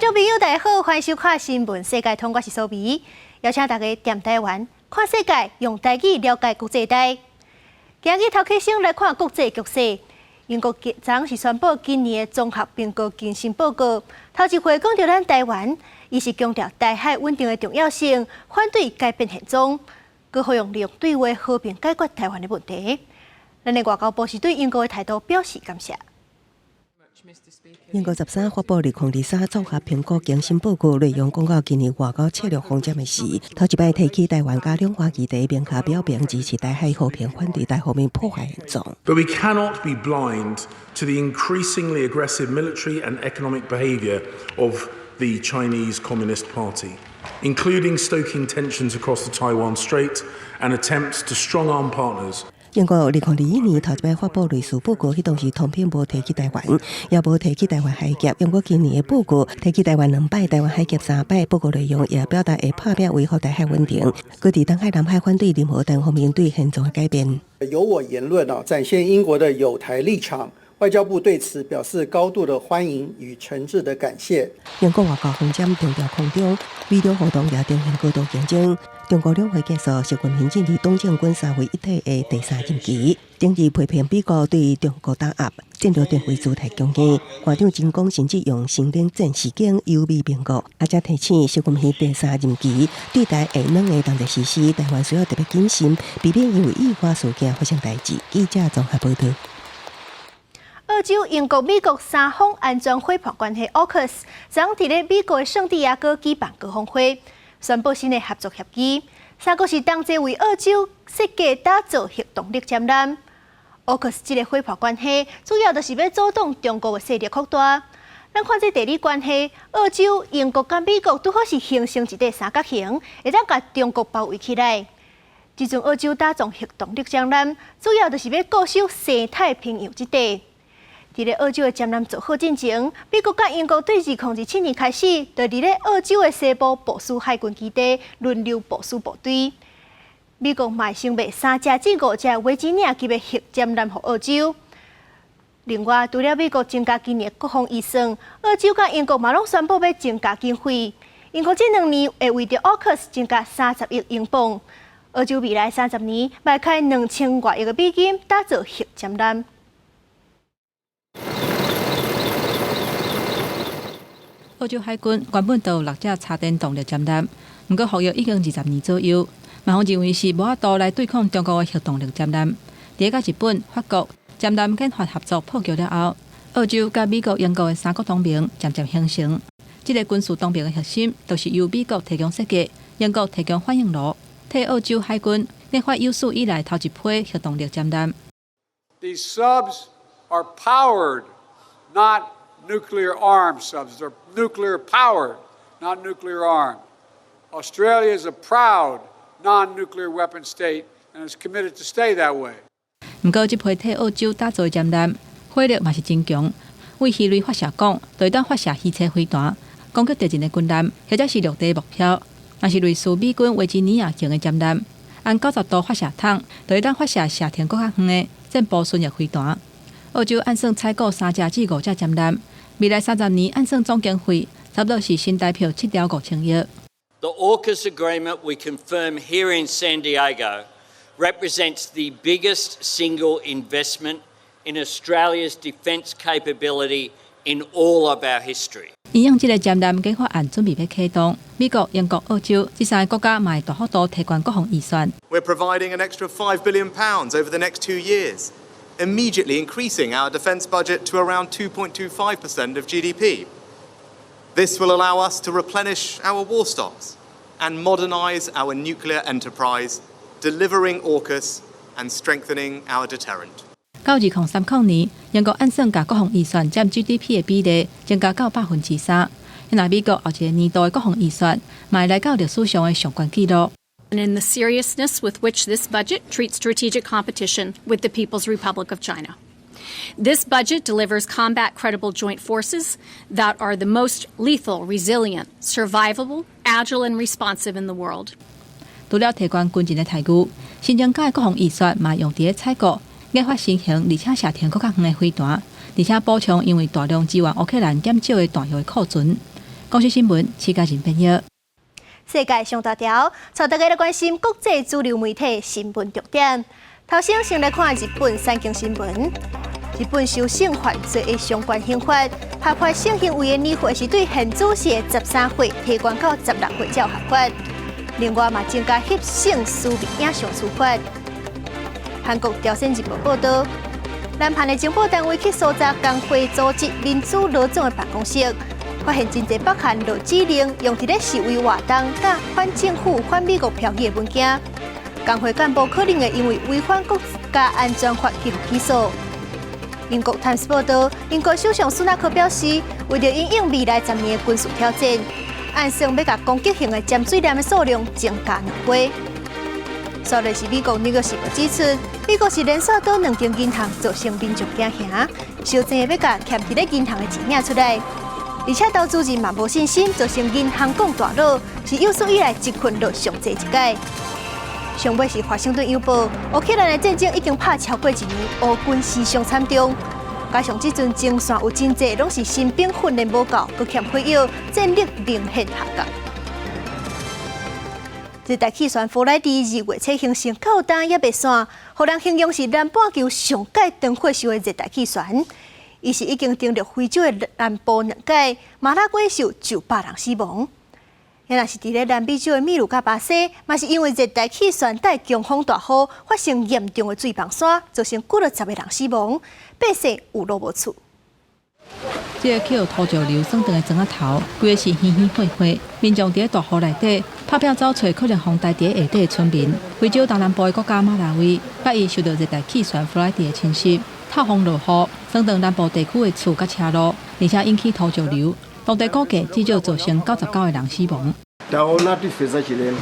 眾朋友，大家好，歡迎收看《新聞世界通》，我是蘇美，邀請大家踮台灣看世界，用台語了解國際大。今日頭起先來看國際局勢。英國昨昏是宣布今年的綜合評估更新報告，頭一回講著咱台灣，伊是強調台海穩定的重要性，反對改變現狀，閣呼籲利用對話和平解決台灣的問題。咱的外交部是對英國的態度表示感謝。英國13發布2023綜合評估更新報告，內容講到今年外交策略方針的時，頭一擺提起台灣佮兩岸議題，明確表明支持台海和平，反對單方面破壞現狀。 But we cannot be blind to the increasingly aggressive military and economic behavior of the Chinese Communist Party, including stoking tensions across the Taiwan Strait and attempts to strong-arm partners. 英國2021年頭一擺發布類似報告，彼當時通篇無提起台灣，也無提起台灣海峽。不過今年的報告提起台灣兩擺，台灣海峽三擺。報告內容也表達會拍拚維護台海穩定，閣佇東海、南海反對任何單方面對現狀的改變。友我言論啊，展現英國的友台立場。外交部對此表示高度的歡迎與誠摯的感謝。英國外交方針強調空中美中互動也呈現高度競爭。中國兩會結束，習近平進入黨政軍三位一體的第三任期，頂日批評美國對中國打壓，戰略定位姿態強硬。外長秦剛甚至用星冷戰時間優美蘋果，而且提醒習近平第三任期對台會兩个同時實施，台灣需要特別謹慎，避免因為意外事件發生代誌。記者綜合報道。澳洲、英國、美國三方安全夥伴關係 AUKUS，昨佇咧美國的聖地亞哥舉辦高峰會，宣布新的合作協議。三國是同齊為澳洲設計打造核動力潛艦。AUKUS 這个夥伴關係，主要就是欲阻擋中國的勢力擴大。咱看這地理關係，澳洲、英國佮美國拄好是形成一塊三角形，會當共中國包圍起來。這陣澳洲打造核動力潛艦，主要就是欲固守西太平洋這塊。佇咧澳洲的潛艦做好進前，美國佮英國對2027年開始，就佇咧澳洲的西部部署海軍基地，輪流部署部隊。美國嘛會先賣三隻至五隻維吉尼亞級的核潛艦予澳洲。另外，除了美國增加今年國防預算，澳洲佮英國嘛攏宣布欲增加經費。英國這兩年會為著 AUKUS 增加30億英鎊，澳洲未來30年欲開2000外億的美金打造核潛艦。澳洲海軍原本就有六隻插電動力潛艦，毋過服役已經20年左右，嘛予認為是無法度來對抗中國的核動力潛艦。佇咧佮日本、法國潛艦研發合作破局了後，澳洲佮美國、英國的三國同盟漸漸形成。這个軍事同盟的核心，就是由美國提供設計，英國提供反應爐，替澳洲海軍研發有史以來頭一批核動力潛艦。 These subs are powered, not nuclear armed subs. They're nuclear powered, not nuclear armed. Australia is a proud non-nuclear weapon state and is committed to stay that way. 毋過，這批替澳洲打造的潛艦火力嘛是真強，對魚雷發射管，就會當發射魚叉飛彈，攻擊敵人的軍艦，或者是陸地目標。若是類似美軍維吉尼亞型的潛艦，按90度發射筒，就會當發射射程閣較遠的戰步巡弋飛彈。澳洲按算採購三隻至五隻潛艦，未來30年按算總經費差不多是新台票7兆5000億。 The AUKUS agreement we confirm here in San Diego represents the biggest single investment in Australia's defence capability in all of our history. 因應這个潛艦研發案準備欲啟動，美國、英國、澳洲這三个國家嘛會大幅度提懸國防預算。 We're providing an extra £5 billion over the next 2 years, immediately increasing our defence budget to around 2.25% of GDP. This will allow us to replenish our war stocks and modernise our nuclear enterprise, delivering AUKUS and strengthening our deterrent. 到2030年，英國按算共國防預算佔 GDP 的比例增加到3%。若美國後一个年度的國防預算，嘛會來到歷史上的上懸紀錄。 And in the seriousness with which this budget treats strategic competition with the People's Republic of China. This budget delivers combat credible joint forces that are the most lethal, resilient, survivable, agile, and responsive in the world. 除了提懸軍人的待遇，新增加的國防預算嘛用佇咧採購研發新型，而且射程閣較遠的飛彈，而且補充因為大量支援烏克蘭減少的彈藥的庫存。公視新聞，徐嘉仁編譯。世界上頭條，帶大家來關心國際主流媒體新聞重點。頭先先來看日本產經新聞。日本受性犯罪的相關刑法，合法性行為的年歲是對現主時的13歲提懸到16歲才合法。另外嘛，增加翕性私密影像處罰。韓國朝鮮日報報導，南韓的情報單位去搜查工會組織民主勞總的辦公室，發現真濟北韓落指令用佇咧示威活動佮反政府、反美國標語的文件。工會幹部可能會因為違反國家安全法去起訴。英國《泰晤士報》報導，英國首相蘇納克表示，為著因應未來10年的軍事挑戰，按算欲共攻擊型的潛水艦的數量增加2倍。煞落是美國《紐約時報》指出，美國是連續倒兩間銀行造成民眾驚嚇，相爭欲共欠佇咧銀行的錢領出來，而且投資人嘛無信心，造成銀行降大落，是有史以來積困落上濟一擺。上尾是華盛頓郵報，烏克蘭的戰爭已經拍超過一年，烏軍死傷慘重，加上這陣前線有真濟攏是新兵訓練無夠，閣欠火藥，戰力明顯下降。熱帶氣旋弗萊迪2月初形成到今猶未散，予人形容是南半球上蓋長歲數的熱帶氣旋。伊是已經登陸非洲的南部兩擺，馬拉圭有900人死亡。若是佇咧南美洲的秘魯佮巴西，嘛是因為熱帶氣旋帶強風大雨，發生嚴重的水崩山，造成幾落十個人死亡，百姓有路無厝。這個予土石流損斷的磚仔頭，規个是稀稀碎碎。民眾佇咧大雨內底，拍拚走揣可能予埋佇下底的村民。非洲東南部的國家馬拉維，拜一受到熱帶氣旋弗萊迪的侵襲，透風落雨，損斷南部地區的厝佮車路，而且引起土石流。當地估計至少造成99個人死亡。 Taona ife zachilendo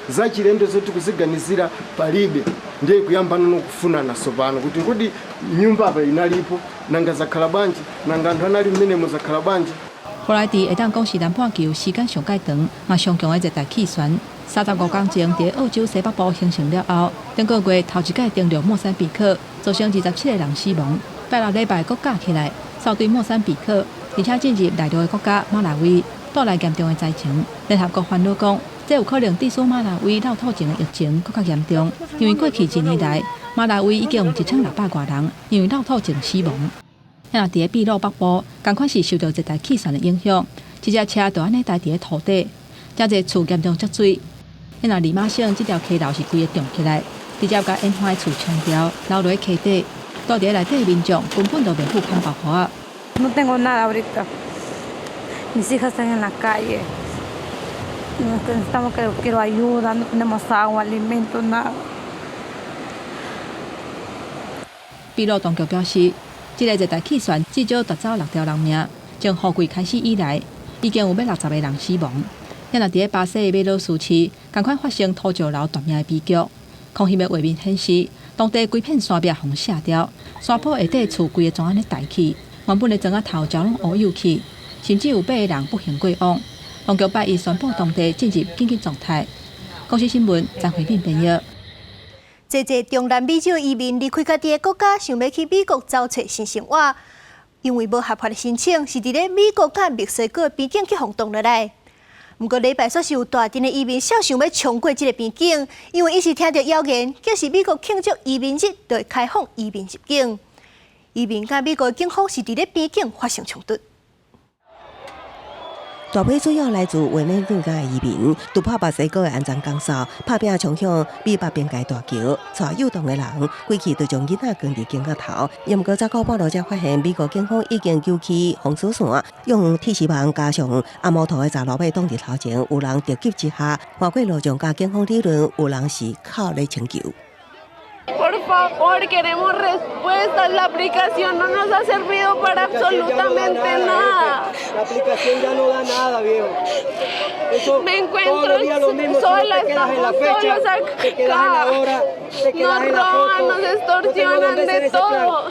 zachilendo zoti kuziganizira palibe ndiye kuyamba nono kufunana sopano kuti kodi nyumba apa inalipo nanga zakhala bwanji nanga anthu anali mmenemo zakhala bwanji。弗萊迪會當講是南半球時間上蓋長、嘛上強的熱帶氣旋。35工前，佇澳洲西北部形成了後，頂個月頭一擺登陸莫桑比克，造成27個人死亡。拜六禮拜閣加起來，掃對莫桑比克，而且進入內陸的國家馬拉維，帶來嚴重的災情。聯合國煩惱講，這有可能致使馬拉維落土症的疫情閣較嚴重，因為過去一年來，馬拉維已經有1600外人因為落土症死亡。若佇咧秘魯北部，仝款是受到熱帶氣旋的影響，一隻車就按呢埋佇咧土底，真濟厝嚴重積水。若利馬省這條溪流是規个漲起來，直接共沿岸的厝沖掉，流落溪底，住佇內底的民眾根本就袂赴空包袱。 No tengo nada ahorita. Mis hijas están en la calle. Necesitamos que quiero ayuda, no tenemos agua, alimento, nada. 秘魯當局表示，這個熱帶氣旋至少奪走六條人命。從雨季開始以來，已經有欲60個人死亡。若佇咧巴西的米魯斯市，仝款發生土石流斷命的悲劇。空翕的畫面顯示，當地規片山壁予卸掉，山坡下底厝規个全按呢埋去，原本的磚仔頭全攏烏有去，甚至有八個人不幸過往。當局拜一宣布當地進入緊急狀態。公視新聞張惠敏編譯。濟濟中南美洲移民離開家己的國家，想欲去美國走揣新生活，因為無合法的申請，是佇咧美國佮墨西哥邊境去予擋落來。毋過禮拜煞是有大陣的移民想欲衝過這个邊境，因為𪜶是聽著謠言，假使美國慶祝移民日，就會開放移民入境。移民佮美國警方是佇咧邊境發生衝突。大批主要來自委內瑞拉的移民，突破墨西哥的安全鋼索，拍拚衝向美墨邊界大橋，帶誘動的人，規氣就將囡仔關佇肩胛頭。毋過走到半路才發現，美國警方已經揪起封鎖線，用鐵絲網加上紅毛塗的閘路欲擋佇頭前，有人著急之下，橫過路障佮警方理論，有人是哭咧請求。 Por favor, queremos respuestas. La aplicación no nos ha servido para absolutamente nada. La aplicación ya no da nada, viejo. Eso, Me encuentro sola, estamos solos acá. Nos roban, nos extorsionan de todo.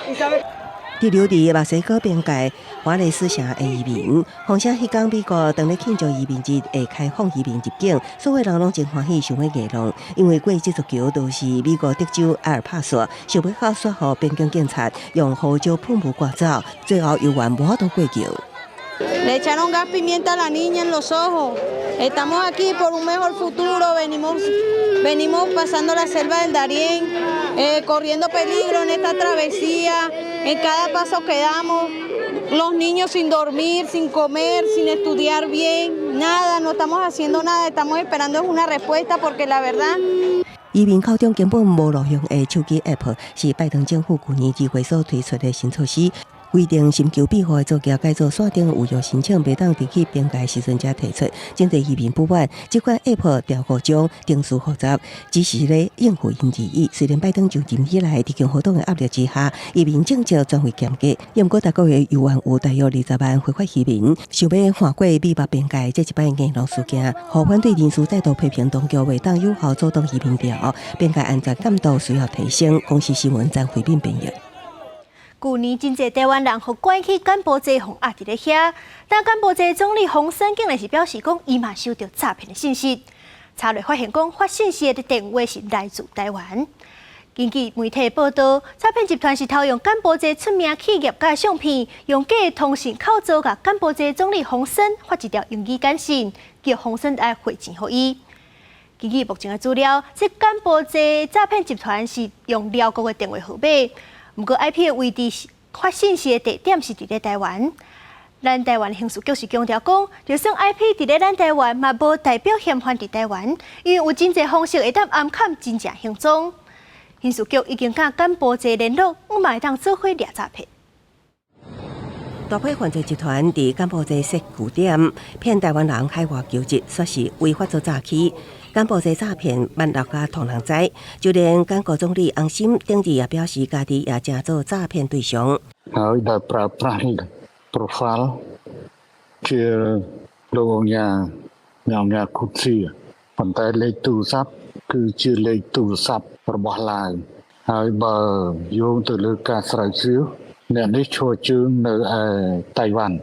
滯留佇墨西哥邊界華雷斯城的移民，風聲彼工美國當咧慶祝移民日會開放移民入境，所有人攏真歡喜，想欲硬挵，因為過這座橋都是美國德州埃爾帕索，想欲到煞予邊境警察用胡椒噴霧趕走，最後猶原無法度過橋。Le echaron gas pimienta a la niña en los ojos. Estamos aquí por un mejor futuro, venimos pasando la selva del Darién, corriendo peligro en esta travesía, en cada paso que damos, los niños sin dormir, sin comer, sin estudiar bien, nada, no estamos haciendo nada, estamos esperando una respuesta porque la verdad. 移民口中根本無路用的手機 App，是拜登政府舊年2月所推出的新措施。規定尋求庇護的作業改做線頂預約申請，袂當佇去邊界時陣才提出。針對移民不滿，這款 App 調五種程序複雜，只是咧應付𪜶而已。雖然拜登就任以來，佇共和黨的壓力之下，移民政策轉為嚴格，毋過逐個月猶原有大約20萬非法移民，想欲橫過美墨邊界，這一擺硬挏事件，予反對人士再度批評當局袂當有效阻擋移民潮，邊界安全感度需要提升。公視新聞張惠敏編譯。舊年真濟台灣人予關去柬埔寨，予壓佇咧遐，但柬埔寨總理洪森竟然是表示講，伊嘛收著詐騙的信息，查落發現講發信息的電話是來自台灣。根據媒體報道，詐騙集團是偷用柬埔寨出名企業家相片，用假通訊口座，共柬埔寨總理洪森發一條英語簡訊，叫洪森愛匯錢予伊。根據目前的資料，這柬埔寨詐騙集團是用寮國的電話號碼。毋過 IP 的位置是發信息的地點是佇咧台灣。咱台灣刑事局是強調講，就算 IP 佇咧咱台灣，嘛無代表嫌犯佇台灣，因為有真濟方式會當暗崁真正行蹤。刑事局已經佮柬埔寨聯絡，嘛會當做伙掠詐騙。大批犯罪集團佇柬埔寨設據點，騙台灣人海外求職，煞是違法做詐欺。柬埔寨詐騙萬六家通人知，就連柬國總理洪森頂日也表示，家己也成做詐騙對象。 ហើយដែលប្រើប្រាស់ profile ជាលោកឧកញ៉ាញ៉ាំញ៉ាគុតសៀប៉ុន្តែលេខទូរស័ព្ទគឺជាលេខទូរស័ព្ទរបស់ឡាវហើយបើយោងទៅលើការស្រាវជ្រាវអ្នកនេះឈរជើងនៅឯតៃវ៉ាន់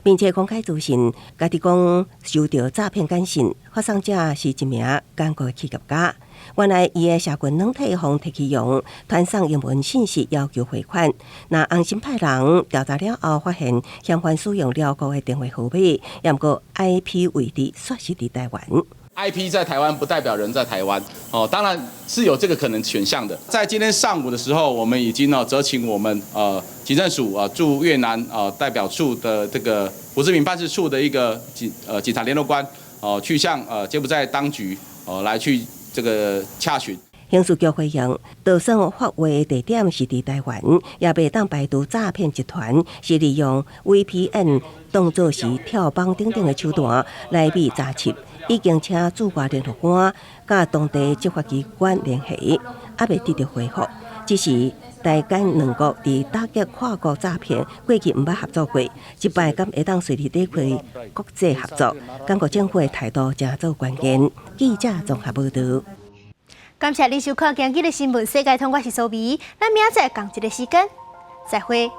並且公開資訊，家己講收著詐騙簡訊，發送者是一名柬國企業家。原來伊的社群軟體予提去用，傳送英文信息要求匯款。那洪森派人調查了後，發現嫌犯使用寮國的電話號碼，毋過 IP 位置煞是佇台灣。 IP 在台灣不代表人在台灣，哦，當然是有這個可能選項的。在今天上午的時候，我們已經呢責請我們警政署啊駐越南代表處的這個胡志明辦事處的一個警察聯絡官哦，去向柬埔寨當局哦來去這個洽詢。刑事局回應，就算發話地點是佇台灣，也袂當排除詐騙集團是利用 VPN 當作是跳網等等的手段來避查緝。已經請駐外聯絡官佮當地執法機關聯繫，猶未得著回覆。只是台柬兩國佇打擊跨國詐騙，過去毋捌合作過，這擺敢會當順利展開國際合作？柬國政府的態度誠做關鍵。記者綜合報導。感謝你收看今日的新聞世界通，我是蘇美，咱明仔載仝一个時間，再會。